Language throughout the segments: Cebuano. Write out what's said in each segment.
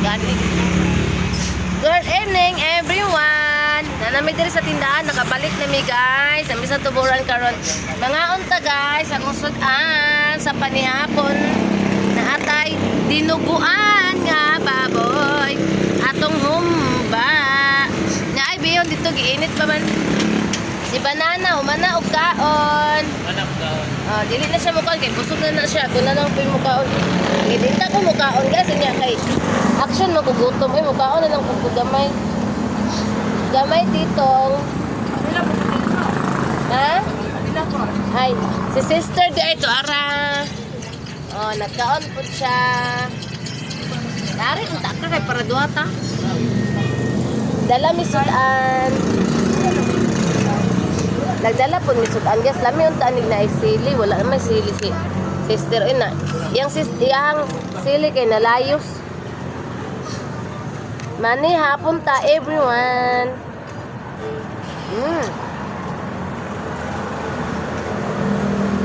Gani. Good evening, everyone! Nanami diri sa tindahan, nakabalik na mi, guys. Ami sa tuburan karon. Mga unta, guys, akong sudan sa panihapon na atay dinuguan nga baboy. Atong humba. Na ay biyon dito giinit pa man. Si banana humana og kaon. Anak daw. Ah, dili na siya mukaon kay busog na na siya. Kung na lang po'y mukaon. Dili ta ko mukaon guys niya kay action mo gugutom ay mukaon na lang kung gamay. Gamay titong. Ha? Ay, si sister di ay to ara. Oh, nagkaon po siya. Dari unta ka kay para duha ta. Dala mi sudan. Nagdala po mi sudan guys. Lami unta ni na sili, wala naman sili si sister ina. Yang sis yang sili kay nalayos. Mani hapon ta, everyone.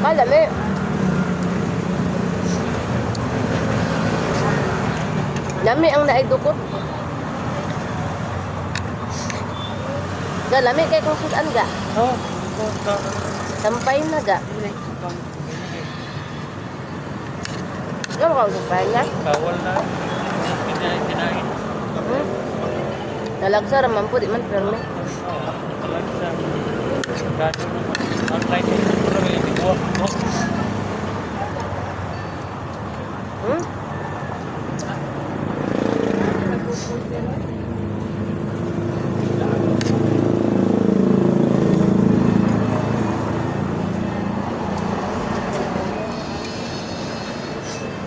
Kalami. Lami ang naidukot. Ga, lami kay kung sudan ga. Oh, Sampay na ga. Ga ka sampay na. Bawal na. Kinain. Hmm? Nalagsa ra man po di man perme. Oh, kalagsa. Gado naman. Online pero may buwak ko.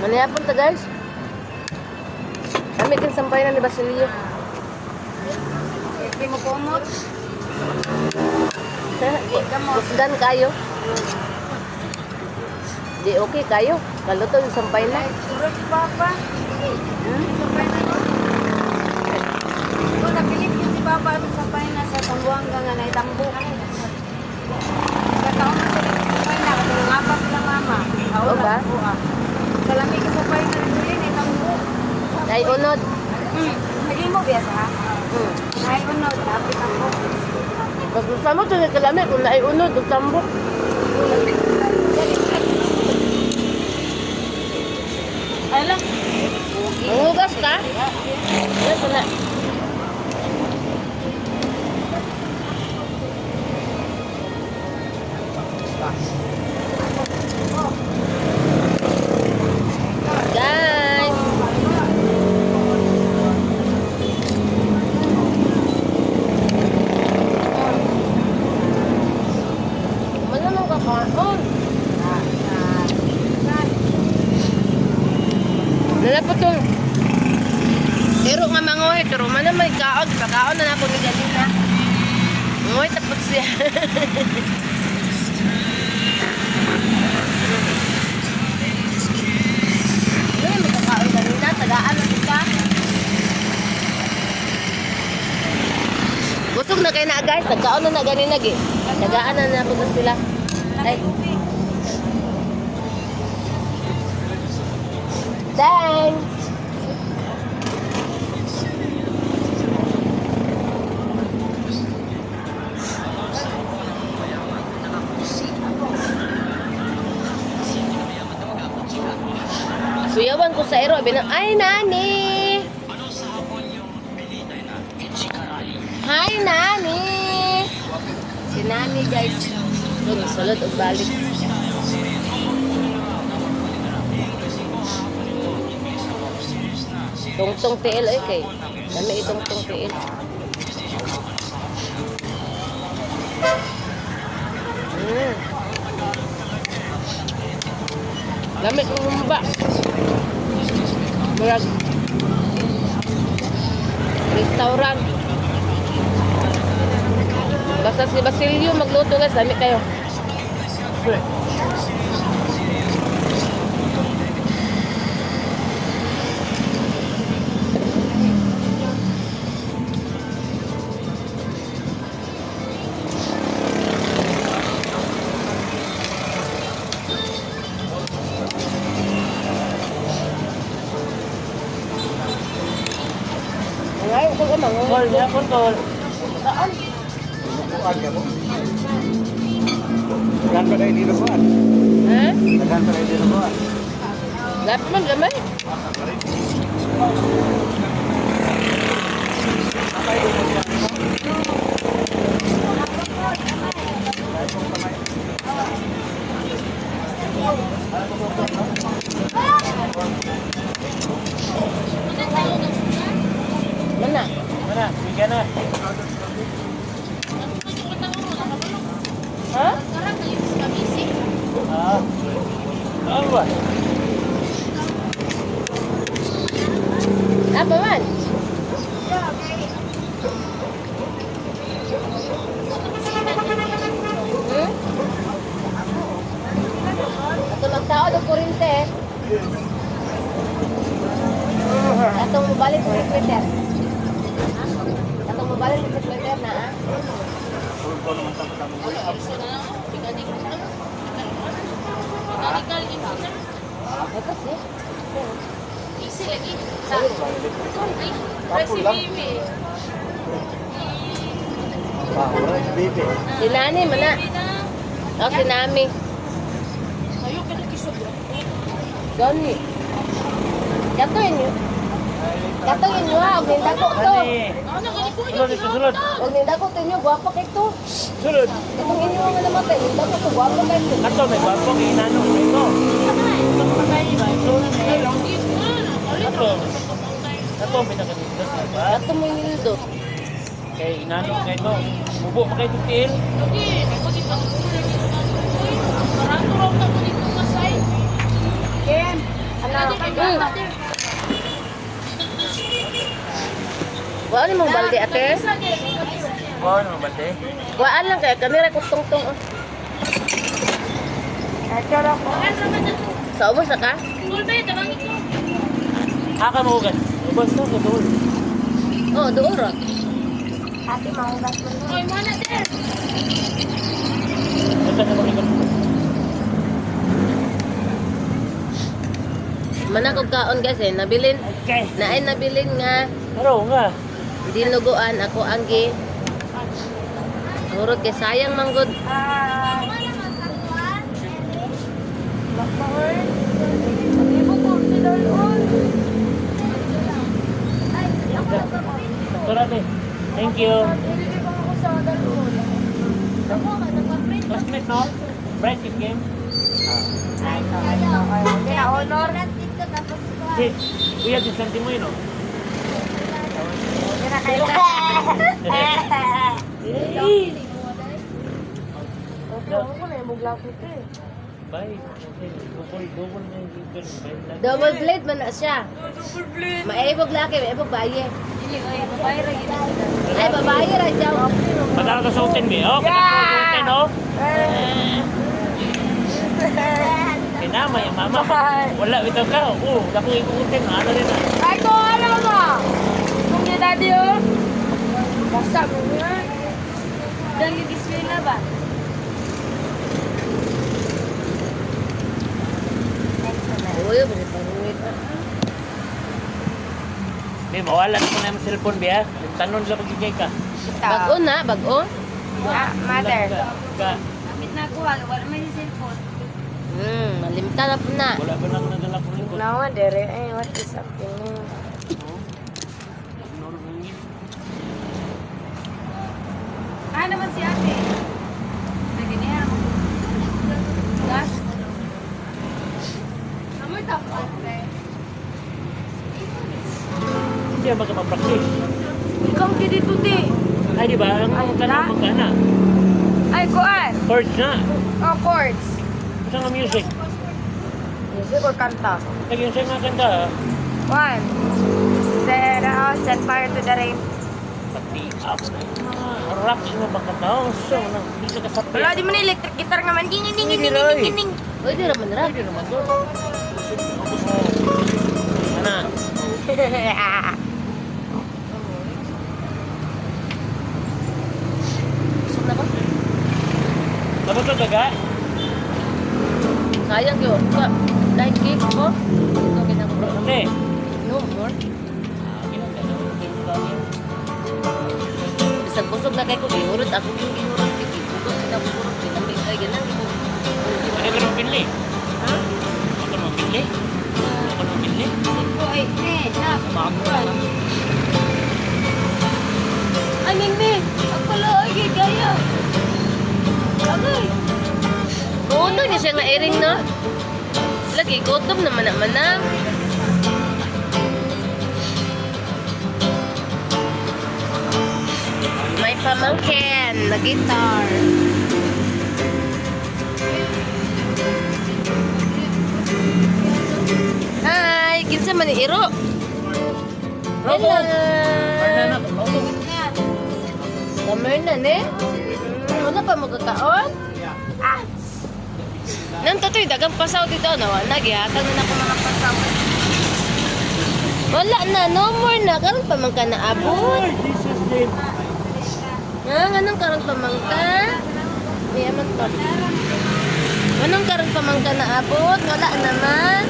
Manihapon ta, guys. Kami din sampay na ni Basilio. Hindi mo kumot. Kusgan kayo. Di okay kayo. Kaluto yung sampay na. Ay, turo si Papa. Hmm? Sampay na no? Kung napilit yun si Papa at sampay na sa Tambuanga nga naitambok. Kataon na sila sampay na. Kasi nga pa sila mama. Oo ba? Kalami ka sampay na rin ulit, naitambok. Ay, unod. Naging mo biya sa? Ay, unod. Napit ako. Mas masama ito sa kalami kung naiunod o tambok. Ala. Mangugas ka? Yes, na. Guys! Wala nang kakaon. Nala po itong Pero nga mangoy, pero man na may kaon, pagkaon na ako ni Galina. Ngoy tapos siya. Ano may kakaon kanina, tagaan na ka. Busog na kayo na guys, nagkaon na na ganina gi. Tagaan na na ako na sila. Ay. Thanks. Kuyawan ko sa ero, binang, ay, nani! Hi, nani! Si nani, guys. Doon, sulod og balik. Tungtong tiil, ay kay. Dami itong tong tiil. Lami kong humba. Murag restaurant. Basta si Basilio magluto guys, lami kayo. Ko mango. Call niya, call. Saan? Buwan ka mo? Daghan pa na inilubuan. Ha? Daghan pa na inilubuan. Lapi man gamay. Mana? Mana, bigyan na. Ha? Ah. Ano ba? Apa man? Hmm? Ato magtao do kurinte. Ato mobalik sa recruiter. Ato mobalik sa recruiter na ah. Ito siya. Kapul lang. Wala si baby. Si Nani man na. O si Nami. Gani. Kato inyo. Kato inyo ha. Huwag nindako to. Ani. Sulod ito, sulod. Huwag nindako to inyo. Guwapo kay to. Sulod. Katong inyo nga namatay. Nindako to. Guwapo kay to. Ato, may gwapo kay inano. Ito. Ito, patay ba? Ito na eh. Ato. Ato, ang pinakanindot na ba? Kato mo inildo. Kay inano, kay ito. Mubo pa kay titil. Kim, ano? Wala ni mong balde ate. Wow, ano ba, te? Waan lang kaya kamera ko tungtong. Oh. Ito ko. Sa ubos na ka? Haka mo ugas. Ubas na, katulad. Oh, doon ra. Ate, mahugas mo. Ito sa mga. Manakog kaon guys eh. Nabilin. Okay. Naay nabilin nga. Pero nga. Dinuguan ako ang gi. Hurot kay sayang manggod. Ah. Bakbaon. Ibo ko, tidalon. Tara, te. Thank you. Ililibang ako sa dalon. Classmate, no? Bright kid game. Ay, honor. Si, kuya, distanti mo yun, no? Kaya kayo. Hey! Ako na yung muglapit eh. Bye. Double, double na yung given. Bye lang. Double blade man na siya. Double blade. Maibog laki, maibog baye. Ay, babae ra siya. Matalo ka sa uten, be. Oh, kita sa uten, oh. Kinama yung mama. Wala, bitaw ka. Oh, dako yung uten. Ano rin ah. Ay, ko alam mo! Kung ni daddy oh. Basta mo nga. Dang yung na ba? Uy, bali paruwit. Be, mawala na ko na yung cellphone, be, ah. Tanon lang pag ka. Bag-o na, bag-o. Ah, mother. Ka. Amit na ko, wala may cellphone. Malimta na po na. Wala ba nang nadala ko rin ko? Nawa, dere. Eh, what is happening? Ah, naman si ate. Naginihan mo. Gas. Amoy tapos. Hindi yan magka-practice. Ikaw dito, te. Ay, di ba? Ang Ay, kana na? magkana. Ay, kuan. Chords na. Oh, chords. Saan ang music? Music or kanta? Lagi yung sa'yo mga kanta, ah. One. Set, oh, set fire to the rain. Pati ako na yung mga rock yung mga kanta. Oh, so, nang hindi ka kasapit. Wala, di mo na electric guitar naman. Ding, ding, ding, Hindi, ding, Roy. ding, ding. Uy, di raman ra. Pwede naman doon. Oh. Ana, Busog na ba? dapat to daga? Sayang yun. Wa, like cake ko. Ito kinang Hindi. No more. Ah, ginagawa. Ako yung gihurot kay gugot na gihurot kay nami ay ganang ko. Ano ka nung pinli? Ha? Ako nung pinli? Ako nung pinli? Ay, eh, na. Maamo. Ay, Mingming! Ako lang, ay, gaya! Agay! Gutom niya siya nga airing, no? Lagi, gutom naman naman na. May pamangkin na guitar. Hi! Kinsa man ni Iro? Hello! Fernando, auto. Kamer na ne? Wala pa magkakaon? Ah! Nang tatoy, dagang pasaw dito. No, wala, gihatag na na ako mga pasaw. Wala na, no more na. Karon pa man ka naabot. Jesus name. Nga, anong karon pa man ka? May aman to. Anong karon pa man ka naabot? Wala naman.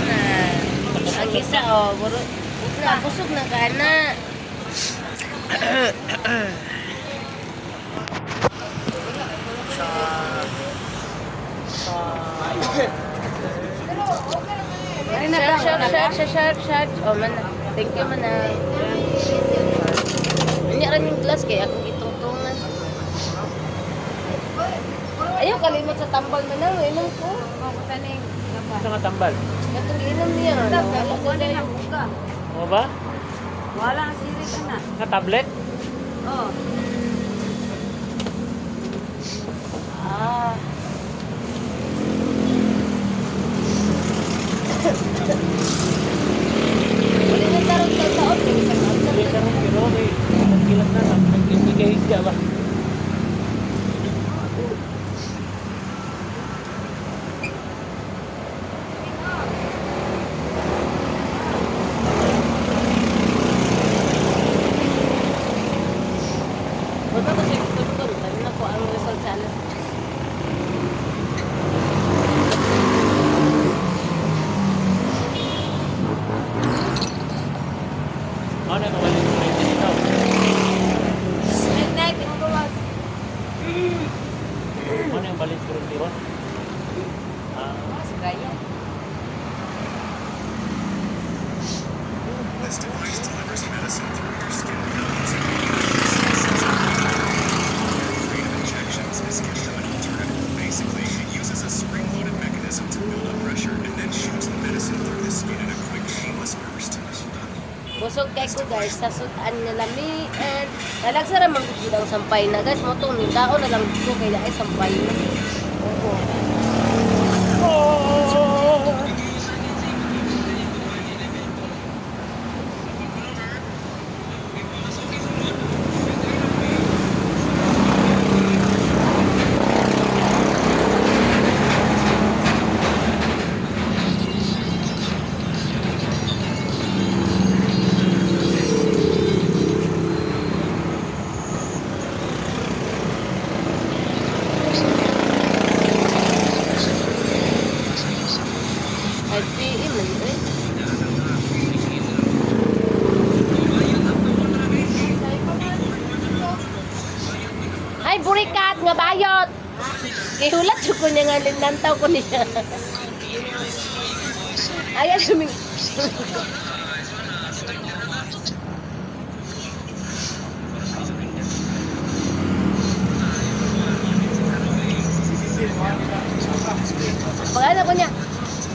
Ah, ang isa, oh. Buro, na, busog na ka na. Shark, shark, shark, shark, shark. Oh, man. Thank you, manang. Unya rin yung glass kay akong gitungtungan. Ayaw, kalimot sa tambal manang. Inom ko. Sa nga tambal. Katong inom niya. Ano? Wala ko na yun. Ano ba? Wala ang sirit ka na. Nga tablet? Oh. Ah. Wala na tarong sa taon. Hindi ka rin pero may nagkilat na nagkikigay ba? Wala ko sa doktor. Tayo na ko ang result sa ano. Ano yung kawalan ko rin dito? Night night, ikaw. Ano yung balik ko rin dito? Ah, Gaya. This device delivers medicine through your skin without using Afraid of injections, this gives them an alternative. Basically, it uses a spring-loaded mechanism to build up pressure and then shoots the medicine through the skin in a quick, painless burst. Busog kay ko guys sa sudan nga lamian. Nalagsa ra man gud ang sampay na guys mo tong tao na lang ko kay ay sampay na. Oo. Ay PM man eh. Ay burikat nga bayot. Gihulat jud ko niya nga linlantaw ko niya. Ay suming. Pag ko niya.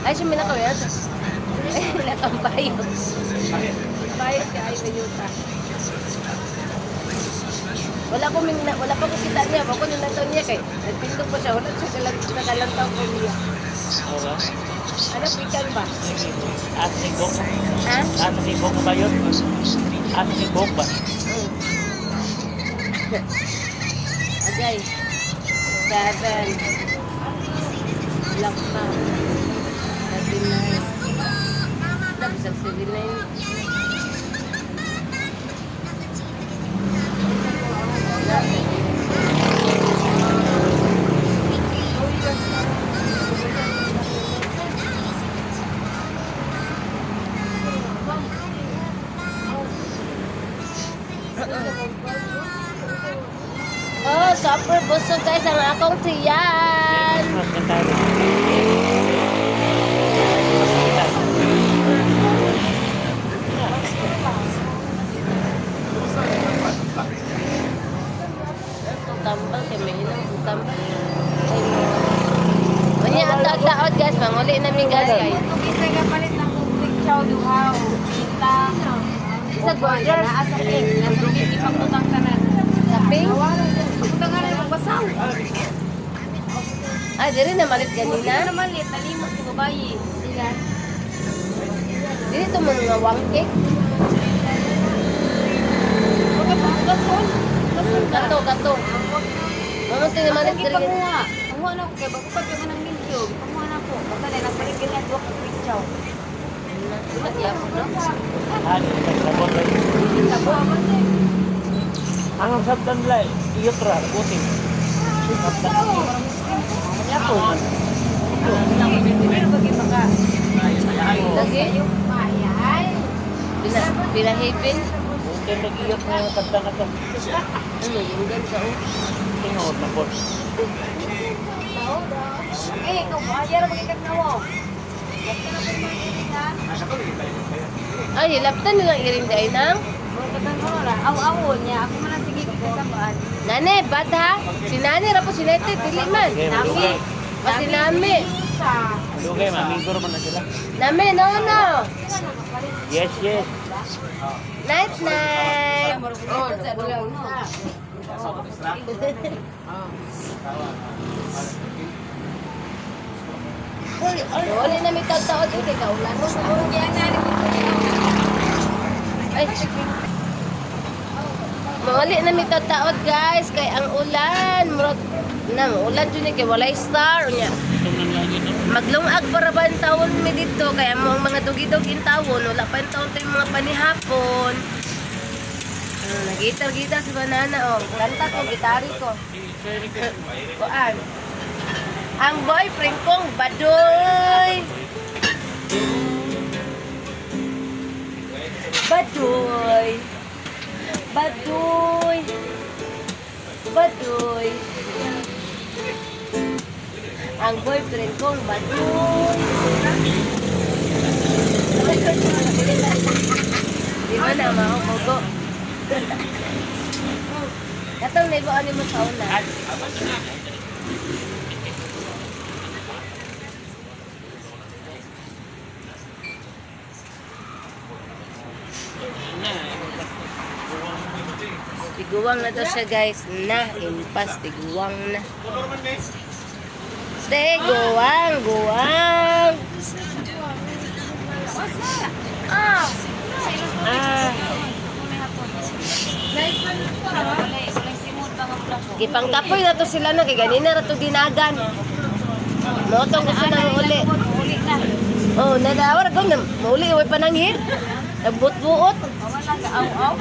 Ay, sumina ko yan. Ay, nakabayot. Bayot ka ay bayuta. Wala ko min wala pa ko kita niya, wala ko nilantaw niya kay nagpindot pa siya, wala siya nakalantaw ko niya. ano ba? Ano pikan ba? Asa si Bok? Ha? Asa si Bok ba yun? Asa si Bok ba? Agay. 7. Black pa. 39. Tapos ang 79. Super busog, guys, ang akong tiyan. Christmas na tayo. Tambal kay may inang tambal. Ay, unya ang taod, guys, manguli namin, guys, kay. Portugis na kapalit ng quick chow duha o pita. Isa border. Naa sa pink. Nasa pink ipagutang tanan. Sa pink. Pagutang ka na magbasaw. Ay, diri na malit Dili ganina. naman lit nalimot ni babayi. Sila. Diri to mga wangke. Huwag ka pagkason. Kato, kato. Mamo to malit Ang diri. gipanguha. Panguha na ko kay bago pa gyud ng milyo. Panguha na ko. Basta na nagpalit ganyan duha ka quick chow. Ano, sabon lang. Sabon. Ang sabdan lang, iyot ra, buti. Sabdan. Yato man. Pero bagay maka. Lagi. Maayay. Pila pilahipin. Buti nag-iyot na sabdan na to. Ano yung ganda oh. Tingod na po. Eh, ikaw mo, ayaw ra magigag na wo. Basta na po yung mga iring ha. Ay, hilaptan nilang iring day nang. Mga katang ra. Aw-aw niya. Ako man ang sige kasabaan. Nane, bad ha? Si Nani ra po si Nete, dili man. Okay, malugay. O si Nami. Malugay, mamigor man na sila. Nami, no, no. Yes, yes. Night, night. Wala na may taon eh, kay kaulan. Ay. Mauli na may taod, guys, kay ang ulan. Murag na ulan jud ni kay walay star unya. Itong nang langit. No? Maglungag para ba ang taon mi dito kaya mo ang mga dugi-dugi in tawon wala pa ang taon to yung mga panihapon. Ano, nagitar-gitar si Banana oh. Kanta ko, gitari ko. Kuan. Ang boyfriend kong badoy. Badoy. Badoy. Badoy. Ang boyfriend kong badoy. Di ba na mahumogo? Katong naibuan mo sa una. Tiguang na daw siya, guys. Na, impas, tiguang na. Tiguang, guwang. Ah. Ah, gipangkapoy na to sila na kay ganina ra to dinagan. Motong gusto nang uli. Uli na. Oh, nadawar ko na mauli way pananghid. Nagbuot-buot. Wala ka aw-aw.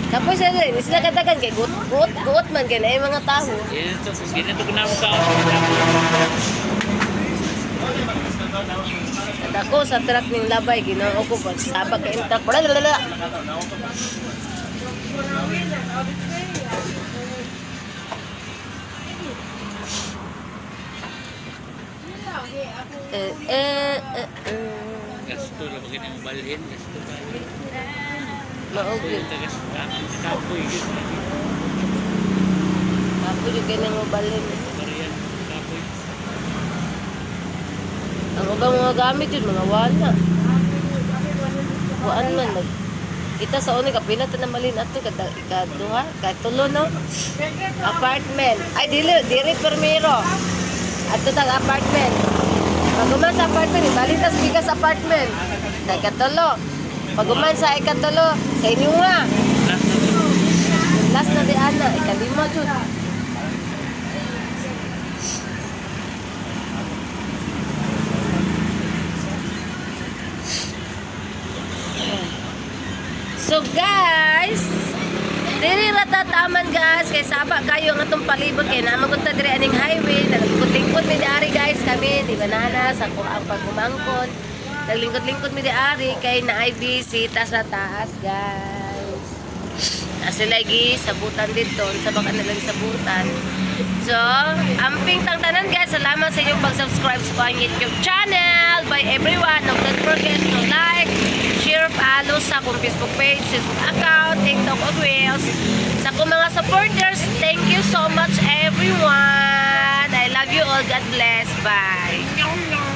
Kapoy sila diri, di sila katagan kay guot guot guot man kay naay mga taho. Ginito, ginito ko na mukha. At ako sa truck ning labay Ginoo ko pag sabag kay truck. Blablabla. Eh, eh, eh, eh. Gasto lang ba ganyan balhin? Gasto ba? Maog yun. Tagas, kapoy. Ako yung ganang mobalin. Bariyan, kapoy. Ang ubang mga gamit yun, mga wala. Kuan man, nag kita sa una, kapila ta na malin ato, kada ikaduha, katulo, no? Apartment. Ay, dili, diri permiro. Ato tag apartment. Pag sa apartment, ibalik tas bigas apartment. Sa ikatulo. Pag sa ikatulo, sa inyo nga. Last na to. Last na di ana, ikalima jud. So guys, diri ra ta taman, guys, kay saba kayo ang atong palibot kay naman kun ta diri aning highway, naglingkod-lingkod mi diari, guys, kami ni Banana sa ko ang pagumangkon. Naglingkod-lingkod mi diari kay naay bisita sa taas, guys. Na sila sabutan dito, sa baka nilang sabutan. So, amping tang tanan, guys, salamat sa inyong pag-subscribe sa akong YouTube channel. Bye everyone. And don't forget to like, share, follow sa akong Facebook page, Facebook account, TikTok ug Reels. Sa akong mga supporters, thank you so much, everyone. I love you all. God bless. Bye.